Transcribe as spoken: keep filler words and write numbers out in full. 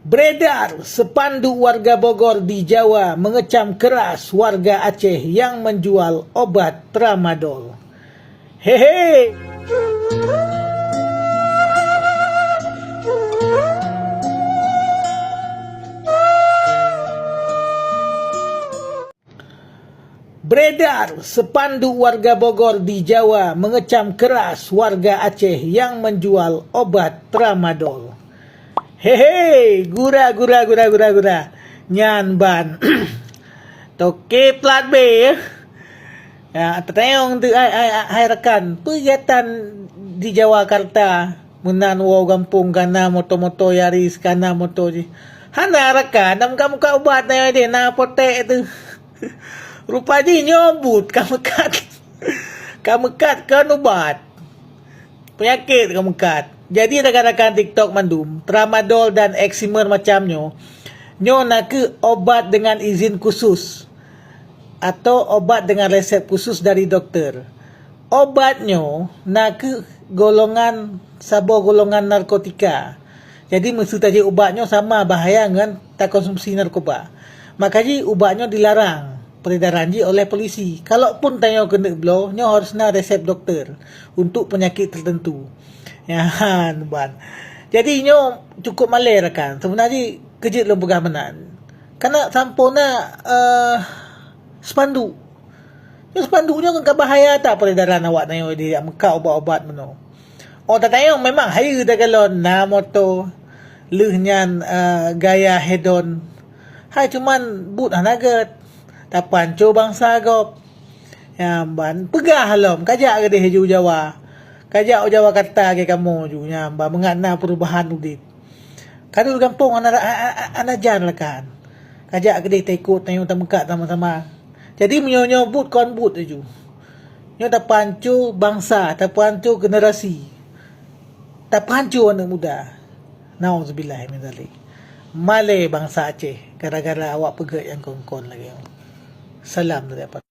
Beredar spanduk warga Bogor di Jawa mengecam keras warga Aceh yang menjual obat tramadol. Hehe! Beredar spanduk warga Bogor di Jawa mengecam keras warga Aceh yang menjual obat tramadol. Hehe, gura, gura, gura, gura, gura. Nyan ban. Toke plat B, ya. Ya, tatanyong tu, hai, hai, hai rakan, peugatan di Jawa Karta, meunan woe gampông kana moto-moto Yaris, kana moto jih. Hana rakan, na muka-muka ubat na deh, na apotek tu. Rupa jih nyoe but ka meukat. Ka meukat kon ubat. Penyakit ka meukat. Jadi rakan-rakan TikTok mandum, tramadol dan eksimer macam nyoe, nyoe na keuh obat dengan izin khusus atau obat dengan resep khusus dari doktor. Obat nyoe na keuh golongan, saboh golongan narkotika. Jadi meuseuti jih ubat nyoe sama bahaya ngon takonsumsi narkoba. Maka jih ubat nyoe dilarang peredaran jih oleh polisi. Kalaupun tanyoe keuneuk bloe, nyoe harus na resep doktor untuk penyakit tertentu. Nyan ban. Jadi nyoe cukup malèe rakan. Sebenar jih keu jeuet lôn peugah meunan. Kana sampoe na, eh, spanduk. Nyoe spanduk nyoe kan ka bahaya that peredaran awak nyoe di meukat ubat-ubat meunoe. Oh, tatanyong memang hayeue takalon na moto, lheueh nyan, eh, gaya hedon. Hai cuman but hana gèt. Tapanco bansa gob. Nyan ban peugah lom, kajak keudeh ju Jawa. Kajak u Jawa Karta lagèe kamoe ju, nyan ban meungat na perubahan udeb. Ka duek gampông hana, hana jan rakan. Kajak keudeh taikot tanyoe tameukat sama-sama. Jadi meunyoe nyoe but kon but laju. Nyoe tapanco bansa, tapanco generasi. Tapanco aneuk muda. Nauzubillah min zalik. Malèe bansa Aceh gara-gara awak peugèt nyang kon-kon lagèe nyoe. Salam dari Abang.